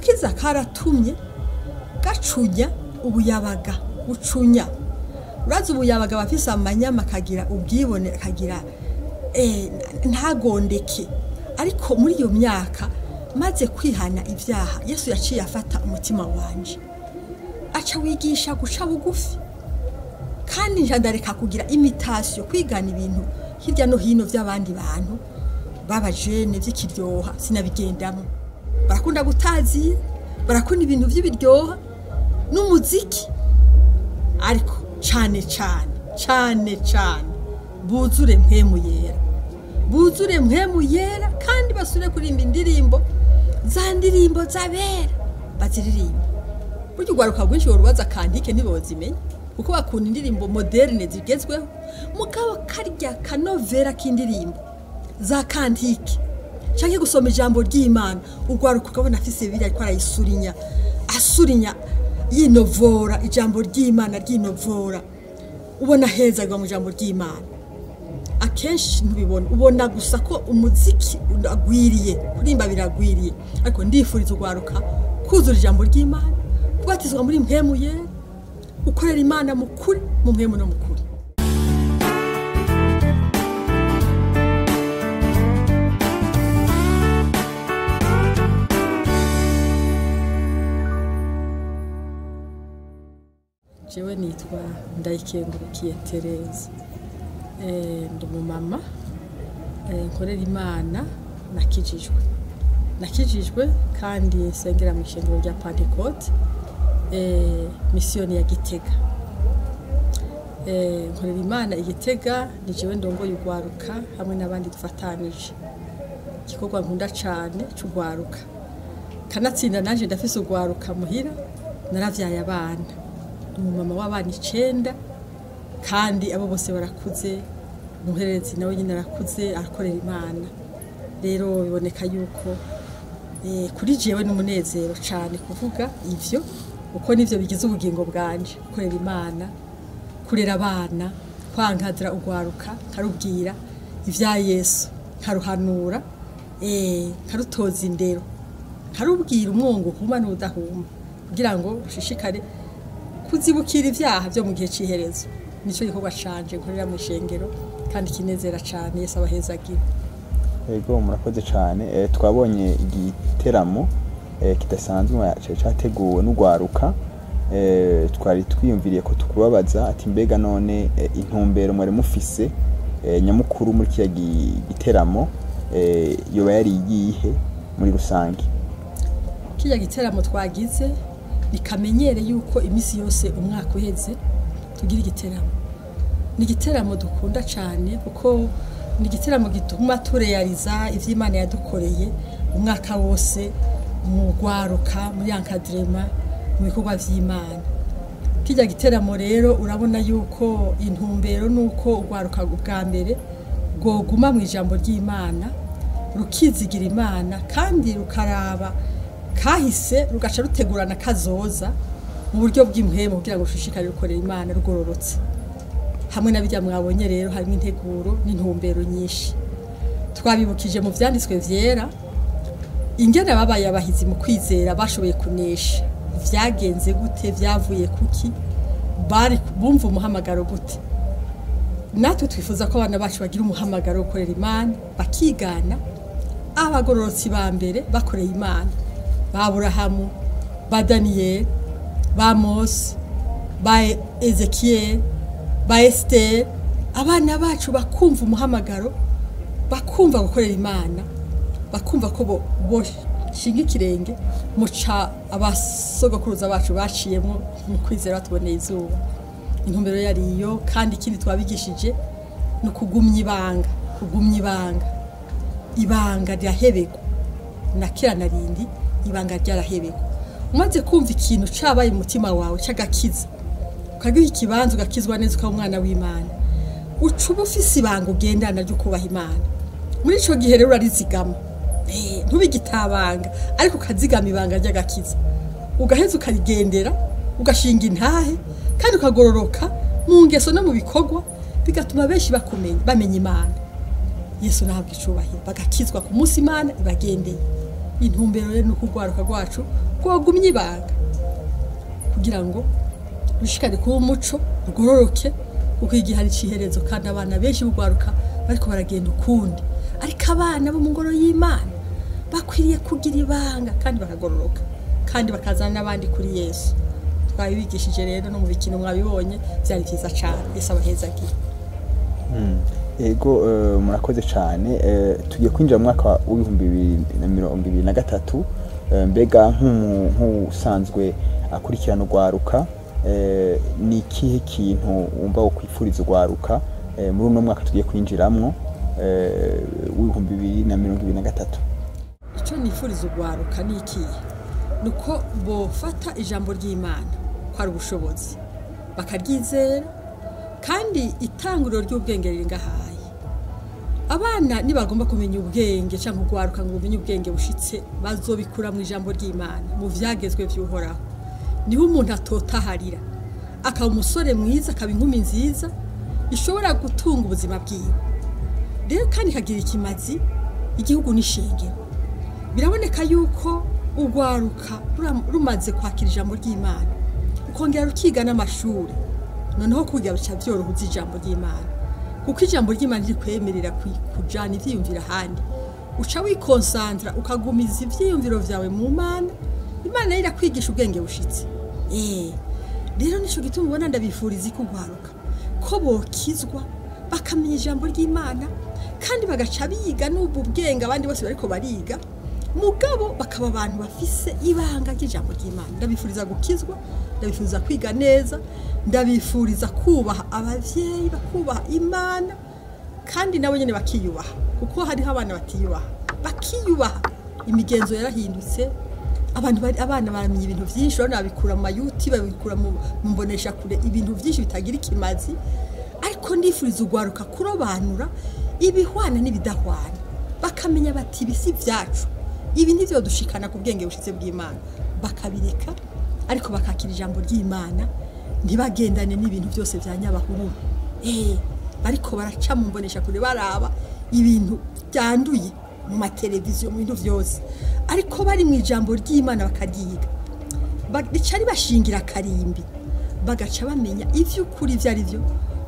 Agakiza karatumye gacunya ubuyabaga, bucunya. Urazi ubuyabaga bafise amanyama, akagira ubwibone, akagira ntagondeke. Ariko muri iyo myaka maze kwihana ibyaha, Yesu yaciye afata umutima wanje aca wigisha guca bugufi, kandi ndareka kugira imitation, kwigana ibintu hirya no hino by'abandi bantu b'abajene by'ikiryoha, sinabigendamo. Barakunda gutazira, barakunda ibintu by'ibiryoha n'umuziki, ariko cane cane cane cane buzure mpwemu yera, buzure mpwemu yera, kandi basubire kuririmba indirimbo za ndirimbo z'abera baziririmba. Burya urwaruka rwinshi worubaza kantike ntibozimenya, kuko bakunda indirimbo moderne zigezweho, mugabo karya kanovera k'indirimbo za kantike canke gusoma ijambo ry'Imana, urwaruka ukabona afise Bibiliya ariko arayisurinya, asurinya yinovora ijambo ry'Imana, ryinovora, ubona heza mu ijambo ry'Imana. Akenshi ntubibona, ubona gusa ko umuziki uragwiriye, kurimba biragwiriye, ariko ndifuriza urwaruka kuzura ijambo ry'Imana, kubatizwa muri mpwemu yera, ukorera Imana mu kuri, mu mpwemu no mu kuri. Jewe nitwa Ndayikengurukiye Therese, ndi umumama, nkorera Imana, nakijijwe kandi nsengera mu ishengero rya Pentecote, misiyoni ya Gitega. Nkorera Imana i Gitega, ni jewe ndongoye urwaruka hamwe n'abandi dufatanije. Igikorwa nkunda cane c'urwaruka, kanatsinda nanje ndafise urwaruka muhira, naravyaye abana, umumama w'abana 9, kandi abo bose barakuze, umuhererezi nawe nyine arakuze, arakorera Imana. Rero biboneka yuko kuri jewe n'umunezero cane kuvuga ivyo, uko nivyo bigize ubugingo bwanje, gukorera Imana, kurera abana, kwankadira urwaruka, nkarubwira ivya Yesu, nkaruhanura, nkarutoza indero, nkarubwira umwongo uhuma n'udahuma, kugira ngo rushishikare kuzibukira ivyaha byo mu gihe c'iherezo. Nico gikorwa canje nkorera mu ishengero kandi kinezera cane. Yesu abahezagira. Ego, murakoze cane. Twabonye igiteramo kidasanzwe cyateguwe n'urwaruka. Twari twiyumviriye ko tukubabaza ati mbega none intumbero mwari mufise nyamukuru muri kiya giteramo yoba yari iyihe muri rusange? Kiya giteramo twagize bikamenyere yuko imisi yose umwaka uheze tugira igiteramo. Ni igiteramo dukunda cyane kuko ni igiteramo gituma turealiza ivy'Imana yadukoreye umwaka wose mu rwaruka, muri encadrement, mu bikorwa vy'Imana. Kijya giteramo rero urabona yuko intumbero nuko urwaruka bwa mbere rwoguma mu ijambo ry'Imana, rukizigira Imana, kandi rukaraba kahise, rugaca rutegurana kazoza mu buryo bw'impwemu kugira ngo rushishikare rukorera Imana rugororotse. Hamwe na bijya mwabonye rero harimo integuro n'intumbero nyinshi. Twabibukije mu vyanditswe vyera ingene babaye abahizi mu kwizera bashoboye kunesha, vyagenze gute, vyavuye kuki, bari bumva umuhamagaro gute. Natwe twifuza ko abana bacu bagira umuhamagaro wo gukorera Imana, bakigana abagororotsi ba mbere bakoreye Imana, ba Aburahamu, ba Daniyeli, ba Mose, ba Ezekiel, ba Esther. Abana bacu bakumva umuhamagaro, bakumva gukorera Imana, bakumva ko boshinga ikirenge muca abasogokuruza bacu baciyemo mu kwizera batuboneye izuba. Intumbero yari iyo, kandi ikindi twabigishije ni ukugumya ibanga, kugumya ibanga. Ibanga rirahebegwa, na kera narindi ibanga ryarahebegwa. Umaze kumva ikintu cabaye mu mutima wawe c'agakiza, ukagiha ikibanza ugakizwa neza ukaba umwana w'Imana, uca uba ufise ibanga ugendana ryo kubaha Imana. Muri ico gihe rero urarizigama, ntubigitabanga, ariko ukazigama ibanga ry'agakiza, ugaheza ukarigendera, ugashinga intahe, kandi ukagororoka mu ngeso no mu bikorwa, bigatuma benshi bakumenya, bamenya Imana. Yesu nahabwa icubahiro, bagakizwa ku munsi Imana ibagendeye. Intumbero rero ni uko urwaruka rwacu rwogumye ibanga kugira ngo rushikare kuba umuco rugororoke, kuko igihe hari iciherezo kandi abana benshi b'urwaruka bariko baragenda ukundi. Ariko abana bo mu ngoro y'Imana bakwiriye kugira ibanga kandi bakagororoka kandi bakazana n'abandi kuri Yesu. Twabibigishije rero no mu bikino mwabibonye, byari byiza cyane. Yesu abahezagiye. Ego, murakoze cyane. Tugiye kwinjira mu mwaka w'2023. Mbega nk'usanzwe akurikirana urwaruka, ni ikihe kintu wumva wokwifuriza urwaruka muri uno mwaka tugiye kwinjiramwo w'2023? Icyo nifuriza urwaruka ni ikihe? Ni uko bofata ijambo ry'Imana ko ari ubushobozi, bakaryizera, kandi itanguriro ry'ubwenge riri ngahaye. Abana nibagomba kumenya ubwenge cyangwa urwaruka ngo bumenye ubwenge bushitse, bazobikura mu ijambo ry'Imana, mu vyagezwe vy'Uhoraho. Niho umuntu atotaharira akaba umusore mwiza, akaba inkumi nziza ishobora gutunga ubuzima bwiwe, rero kandi ikagira ikimazi igihugu n'ishengero. Biraboneka yuko urwaruka rumaze kwakira ijambo ry'Imana, ukongera rukiga n'amashuri, noneho kwiga bica byorohuza ijambo ry'Imana, kuko ijambo ry'Imana rikwemerera kujana ivyiyumviro ahandi. Uca wikonsantara ukagumiza ivyiyumviro vyawe mu Mana, Imana nayo irakwigisha ubwenge bushitse. Rero nico gituma ubona ndabifuriza ikugwaruka ko bokizwa bakamenya ijambo ry'Imana, kandi bagaca biga n'ubu bwenge abandi bose bariko bariga, mugabo bakaba abantu bafise ibanga ry'ijambo ry'Imana. Ndabifuriza gukizwa, ndabifuriza kwiga neza, ndabifuriza kubaha abavyeyi, bakubaha Imana, kandi nabo nyene bakiyubaha, kuko hariho abana batiyubaha. Bakiyubaha. Imigenzo yarahindutse, abantu abana baramenya ibintu vyinshi, urabona babikura mu mayuti, babikura mu mbonesha kure, ibintu vyinshi bitagira ikimazi. Ariko ndifuriza urwaruka kurobanura ibihwana n'ibidahwana, bakamenya bati ibi si vyacu, ibi nivyo dushikana ku bwenge bushitse bw'Imana, bakabireka, ariko bakakira ijambo ry'Imana, ntibagendane n'ibintu byose vya nyabahururu. Bariko baraca mu mbonesha kure, baraba ibintu byanduye mu mateleviziyo, mu bintu vyose, ariko bari mu ijambo ry'Imana bakaryiga, rica ribashingira akarimbi, bagaca bamenya ivy'ukuri ivyo ari vyo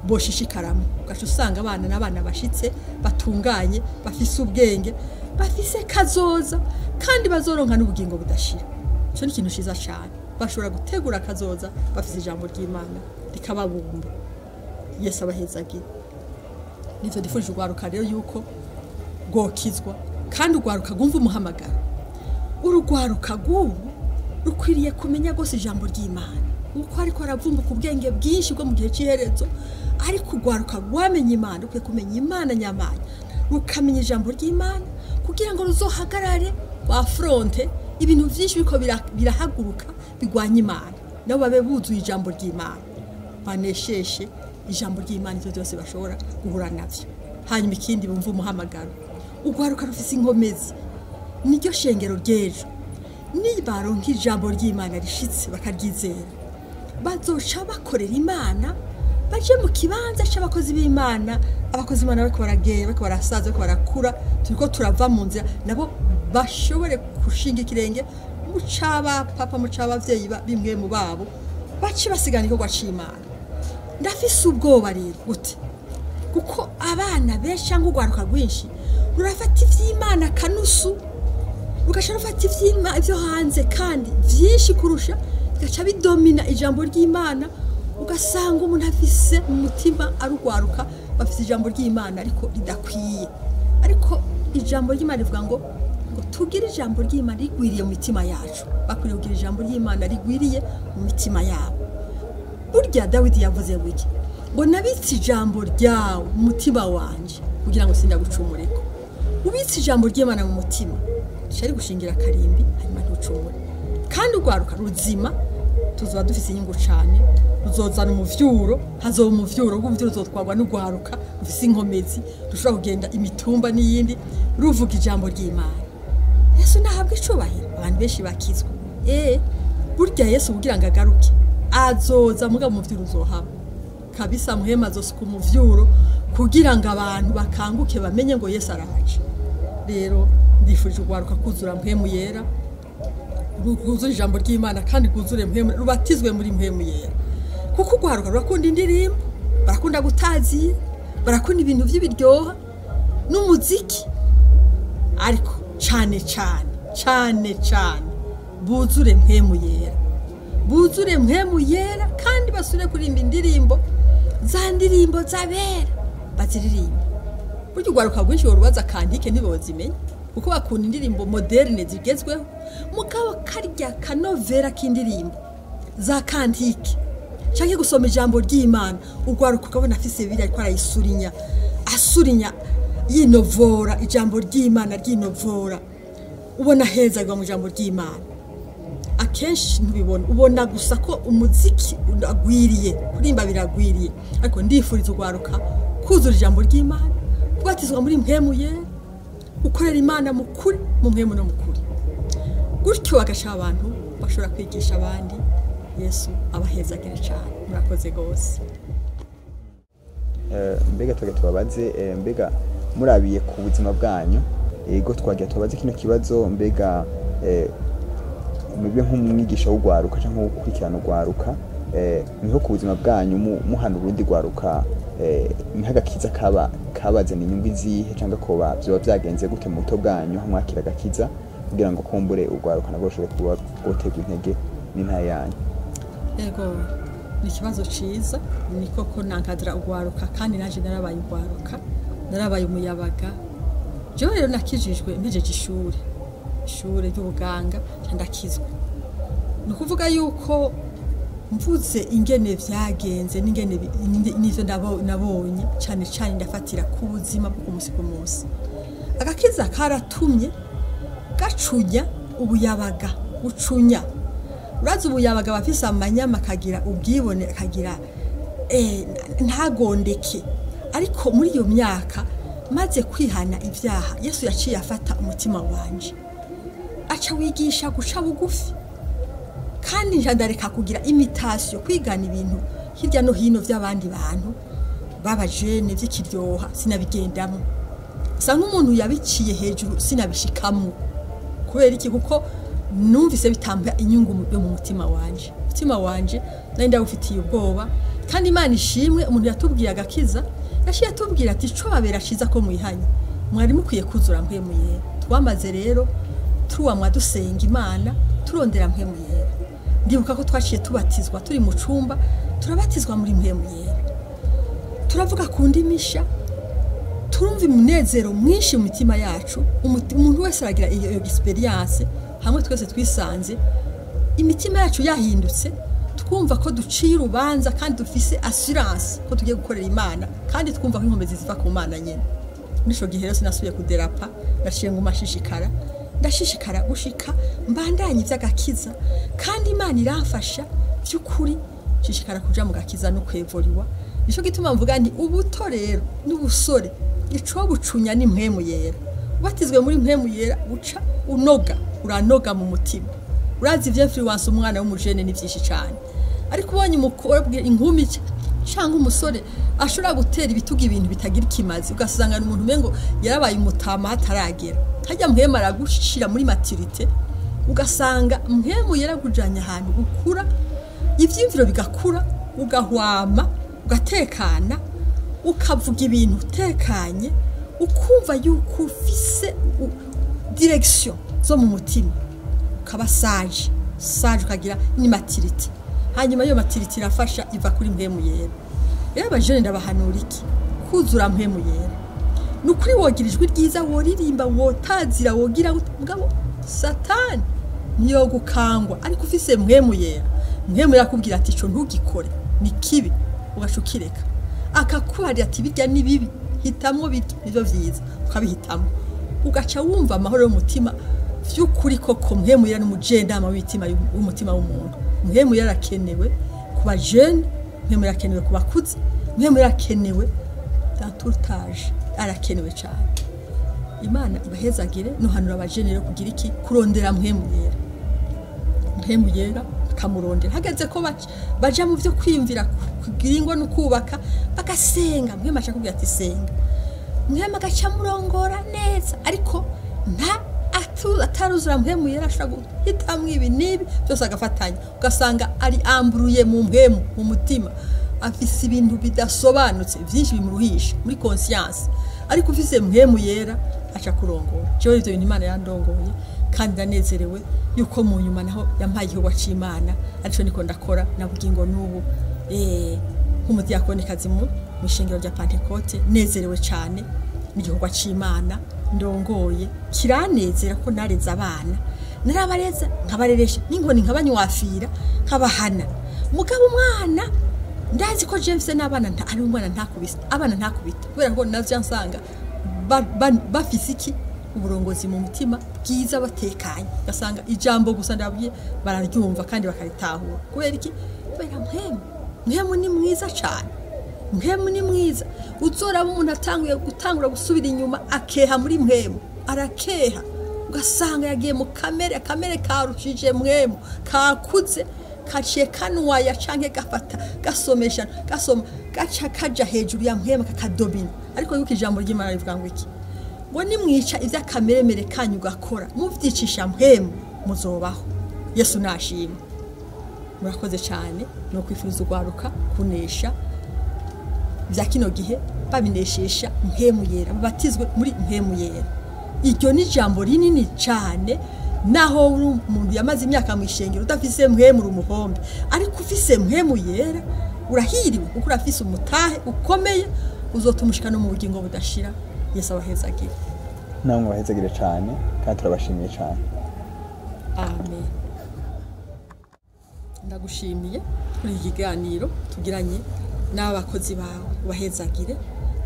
boshishikaramo. Ugaca usanga abana n'abana bashitse batunganye, bafise ubwenge, bafise kazoza, kandi bazoronka n'ubugingo budashira. Ico ni ikintu ciza cane. Bashobora gutegura kazoza bafise ijambo ry'Imana rikababumba. Yesu abahezagira. Nivyo ndifurije urwaruka rero, yuko rwokizwa kandi urwaruka rwumva umuhamagaro. Urugwaruka rw'ubu rukwiriye kumenya rwose ijambo ry'Imana, kuko ariko aravumbuka ubwenge bwinshi bwo mu gihe cy'iherezo. Ariko urwaruka rwamenye Imana rukwiye kumenya Imana nyamana, rukamenya ijambo ry'Imana kugira ngo ruzohagarare rwa fronte ibintu byinshi biriko birahaguruka bigwanya Imana, nabo babe buzuye ijambo ry'Imana, banesheshe ijambo ry'Imana ivyo byose bashobora guhura navyo. Hanyuma ikindi, bumva umuhamagaro. Urwaruka rufise inkomezi, niryo shengero ry'ejo. Nibaronka ijambo ry'Imana rishitse bakaryizera, bazoca bakorera Imana, baje mu kibanza c'abakozi b'Imana. Abakozi b'Imana bariko baragenda, bariko barasaza, bariko barakura, turiko turava mu nzira, nabo bashobore gushinga ikirenge mu c'aba papa, mu c'abavyeyi bimwe mu babo, bace basigana igikorwa c'Imana. Ndafise ubwoba rero gute, kuko abana benshi cyangwa urwaruka rwinshi rurafata ivy'Imana kanusu, rugaca rufata ivyo hanze kandi vyinshi kurusha, bigaca bidomina ijambo ry'Imana. Ugasanga umuntu afise mu mutima arugwaruka, bafise ijambo ry'Imana ariko ridakwiye. Ariko ijambo ry'Imana rivuga ngo tugire ijambo ry'Imana rigwiriye mu mitima yacu. Bakwiriye kugira ijambo ry'Imana rigwiriye mu mitima yabo. Burya Dawidi yavuze wiki ngo nabitse ijambo ryawe mu mutima wanje kugira ngo sindagucumureko. Ubitse ijambo ry'Imana mu mutima, rishari gushingira akarimbi, hanyuma ntucumure. Kandi urwaruka ruzima tuzoba dufise inyungu cane, ruzozana umuvyuro, hazoba umuvyuro, rw'umuvyuro ruzotwarwa n'urwaruka rufise inkomezi, rushobora kugenda imitumba n'iyindi, ruvuga ijambo ry'Imana. Yesu nahabwa icubahiro, abantu benshi bakizwa. Burya Yesu kugira ngo agaruke azoza, mugabo umuvyuro uzohaba kabisa. Muhema azosuka umuvyuro kugira ngo abantu bakanguke, bamenye ngo Yesu araje. Rero ndifurije urwaruka kuzura mpwemu yera, Rwuzure ijambo ry'Imana kandi rwuzure mpwemu, rubatizwe muri mpwemu yera. Kuko urwaruka rurakunda indirimbo, barakunda gutazira, barakunda ibintu by'ibiryoha n'umuziki, ariko cane cane cane cane buzure mpwemu yera, buzure mpwemu yera, kandi basubire kuririmba indirimbo za ndirimbo z'abera baziririmba. Burya urwaruka rwinshi worubaza kantike ntibozimenya, kuko bakunda indirimbo moderne zigezweho, mugabo karya kanovera k'indirimbo za kantike canke gusoma ijambo ry'Imana, urwaruka ukabona afise bibiri ariko arayisurinya, asurinya yinovora ijambo ry'Imana ryinovora, ubona heza agwa mu ijambo ry'Imana. Akenshi ntubibona, ubona gusa ko umuziki uragwiriye, kurimba biragwiriye, ariko ndifuriza urwaruka kuzura ijambo ry'Imana, kubatizwa muri mpwemu yera, gukorera Imana mu kuri, mu mpwemu no mu kuri. Gutyo bagasha abantu bashobora kwigisha abandi. Yesu abahezagire cyane. Murakoze gose. Mbega twagira tubabaze, mbega murabiye ku buzima bwanyu, ego twagira tubabaze kino kibazo, mbega mube nk'umwigisha w'urwaruka cyangwa ukurikirana urwaruka, niho ku buzima bwanyu muhana urundi rwaruka, nk'agakiza kabazana inyungu izihe cyangwa ko byoba byagenze gute mu buto bwanyu aho mwakira agakiza, kugira ngo kumbure urwaruka nabwo rushobore kuba rwoterwa intege n'intara yanyu? Ego, ni ikibazo ciza, ni koko nankadira urwaruka, kandi naje narabaye urwaruka, narabaye umuyabaga. Jewe rero nakijijwe mpejeje ishure ry'ubuganga, ndakizwa. Ni ukuvuga yuko mvuze ingene vyagenze n'ingene n'ivyo nabonye, cane cane ndafatira ku buzima bwo ku munsi ku munsi. Agakiza karatumye gacunya ubuyabaga, gucunya. Urazi ubuyabaga bafise amanyama, akagira ubwibone, akagira ntagondeke. Ariko muri iyo myaka maze kwihana ivyaha, Yesu yaciye afata umutima wanje, aca wigisha guca bugufi, kandi njandareka kugira imitation, kwigana ibintu hirya no hino by'abandi bantu babajene by'ikiryoha, sinabigendamo. Sa nk'umuntu yabiciye hejuru, sinabishikamo. Kubera iki? Kuko numvise bitamba inyungu yo mu mutima wanje. Umutima wanje nari ndawufitiye ubwoba, kandi Imana ishimwe, umuntu yatubwiye agakiza yaciye atubwira ati ico babera ciza ko mwihanye, mwari mukwiye kuzura mpwemu yera. Twamaze rero tuwamwa dusenga Imana, turondera mpwemu yera. Ndibuka ko twaciye tubatizwa turi mu cumba, turabatizwa muri mpwemu yera, turavuga ku ndimisha, turumva umunezero mwinshi mu mitima yacu. Umuntu wese aragira iyo experience, hamwe twese twisanze imitima yacu yahindutse, twumva ko duciye urubanza kandi dufise assurance ko tugiye gukorera Imana, kandi twumva ko inkomezi ziva ku Mana nyene. Muri ico gihe rero sinasubiye kuderapa, ndaciye nguma nshishikara, ndashishikara gushika mbandanye ivy'agakiza, kandi Imana iramfasha by'ukuri, nshishikara kuja mu gakiza no kwevoriwa. Nico gituma mvuga nti ubuto rero n'ubusore ico bucunya ni mpwemu yera. Ubatizwe muri mpwemu yera uca unoga, uranoga mu mutima. Urazi ivyo influence umwana w'umujene ni vyinshi cane, ariko ubonye umukobwa, inkumi cyangwa umusore ashobora gutera ibitugu ibintu bitagira ikimazi, ugasanga umuntu umengo yarabaye umutama hataragera. Hajya mpwemu aragushira muri maturité, ugasanga mpwemu yaragujanye ahantu ukura, ivyimviro bigakura, ugahwama, ugatekana, ukavuga ibintu utekanye, ukumva yuko ufise direction zo mu mutima, ukaba sage sage, ukagira ni maturité. Hanyuma iyo maturité irafasha, iva kuri mpwemu yera. Rero abajene ndabahanura iki? Kuzura mpwemu yera. Ni ukuri wogira ijwi ryiza, woririmba, wotazira, wogira mugabo Satani niyo gukangwa, ariko ufise mpwemu yera, mpwemu yakubwira ati ico ntugikore, ni kibi, ugaca ukireka. Akakubarira ati birya ni bibi, hitamwo birya nivyo vyiza, ukabihitamwo, ugaca wumva amahoro y'umutima vy'ukuri. Koko mpwemu yera n'umujendama w'imitima, w'umutima w'umuntu. Mpwemu yera arakenewe ku bajene, mpwemu yera arakenewe ku bakuze, mpwemu yera arakenewe dans tout âge, arakenewe cyane. Imana ibahezagire. Nohanura abajene rero kugira iki? Kurondera mpwemu yera, mpwemu yera bakamurondera. Hageze ko baja mu vyo kwiyumvira kugira ingo no kubaka, bagasenga, mpwemu aca kubwira ati senga, mpwemu agaca murongora neza, ariko nta Ataruzura mpwemu yera ashobora guhitamwo ibi n'ibi byose agafatanya, ugasanga ari amburuye mu mpwemu, mu mutima afise ibintu bidasobanutse byinshi bimuruhisha muri conscience. Ariko ufise mpwemu yera aca kurongora. Jewe ivyo bintu Imana yandongoye kandi ndanezerewe yuko mu nyuma naho yampaye igikorwa c'Imana, arico niko ndakora na bugingo n'ubu nk'umudiyakonikazi mu ishengero rya Pentecote. Nezerewe cane n'igikorwa c'Imana ndongoye, kiranezera ko nareze abana, narabareza nkabareresha n'inkoni, nkabanywafira, nkabahana. Mugabo umwana ndazi ko James n'abana ari umwana ntakubise abana ntakubita, kubera ko navyo nsanga bafise iki uburongozi mu mutima bwiza, batekanye, gasanga ijambo gusa ndabwiye bararyumva kandi bakaritahura. Kubera iki? Kubera mpwemu. Mpwemu ni mwiza cyane, mpwemu ni mwiza. Uzoraba umuntu atanguye gutangura gusubira inyuma akeha muri mpwemu, arakeha ugasanga yagiye mu kamere, akamere karushije mpwemu, kakuze, kaciye kanwaya canke gafata gasomesha gasoma gaca kaja hejuru ya mpwemu kakadomina. Ariko yuko ijambo ry'Imana rivuga ngo iki? Ngo nimwica ivy'akameremere kanyu gakora muvyicisha mpwemu muzobaho. Yesu nashimwe. Murakoze cyane. No kwifuriza ugwaruka kunesha vya kino gihe babineshisha mpwemu yera, babatizwe muri mpwemu yera. Iryo ni ijambo rinini cyane. Naho umuntu yamaze imyaka mu ishengero udafise mpwemu uri umuhombe, ariko ufise mpwemu yera urahiriwe, kuko urafise umutahe ukomeye uzotuma no mu bugingo budashira. Yesu abahezagire. Namwe bahezagire cyane kandi turabashimiye cyane. Amen. Ndagushimiye kuri iki kiganiro tugiranye n'abakozi bawe, ubahezagire.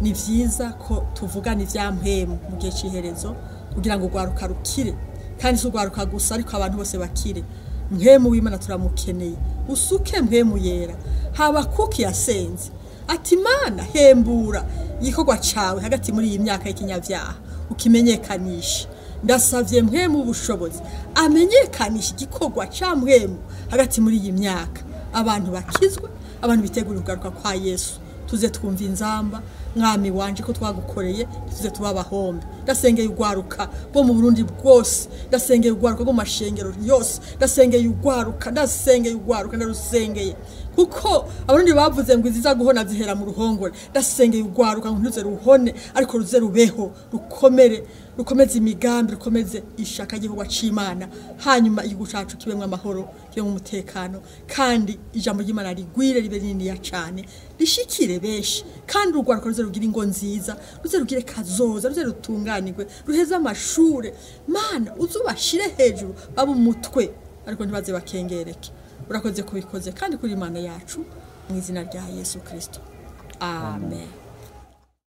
Ni vyiza ko tuvugana ivya mpwemu mu gihe c'iherezo kugira ngo urwaruka rukire, kandi si urwaruka gusa ariko abantu bose bakire. Mpwemu w'Imana turamukeneye, usuke mpwemu yera. Habakuki yasenze ati Mana hembura igikorwa cawe hagati muri iyi myaka y'ikinyavyaha ukimenyekanisha. Ndasavye mpwemu ubushobozi amenyekanisha igikorwa ca mpwemu hagati muri iyi myaka, abantu bakizwe, abantu bitegura kugaruka kwa Yesu. Tuze twumva inzamba, mwami wanje ko twagukoreye, tuze tuba abahombe. Ndasengeye ugwaruka bo mu Burundi bwose, ndasengeye ugwaruka bo mu mashengero yose, ndasengeye ugwaruka, ndasengeye ugwaruka, ndarusengeye, kuko abarundi bavuze ngo iziza guhona zihera mu ruhongore. Ndasengeye ugwaruka ngo ntuze ruhone, ariko ruze rubeho, rukomere, rukomeze imigambi, rukomeze ishaka ry'igikorwa c'Imana, hanyuma igihugu cacu kibemwo amahoro, kibemwo umutekano, kandi ijambo ry'Imana rigwire ribe rininiya cane, rishikire benshi, kandi urwaruka ruze rugira ingo nziza, ruze rugire kazoza, ruze rutunganirwe, ruheze amashure. Mana uzubashire hejuru babe umutwe, ariko ntibaze bakengereke. Urakoze kubikoze kandi kuri Imana yacu, mu izina rya Yesu Kristo. Amen.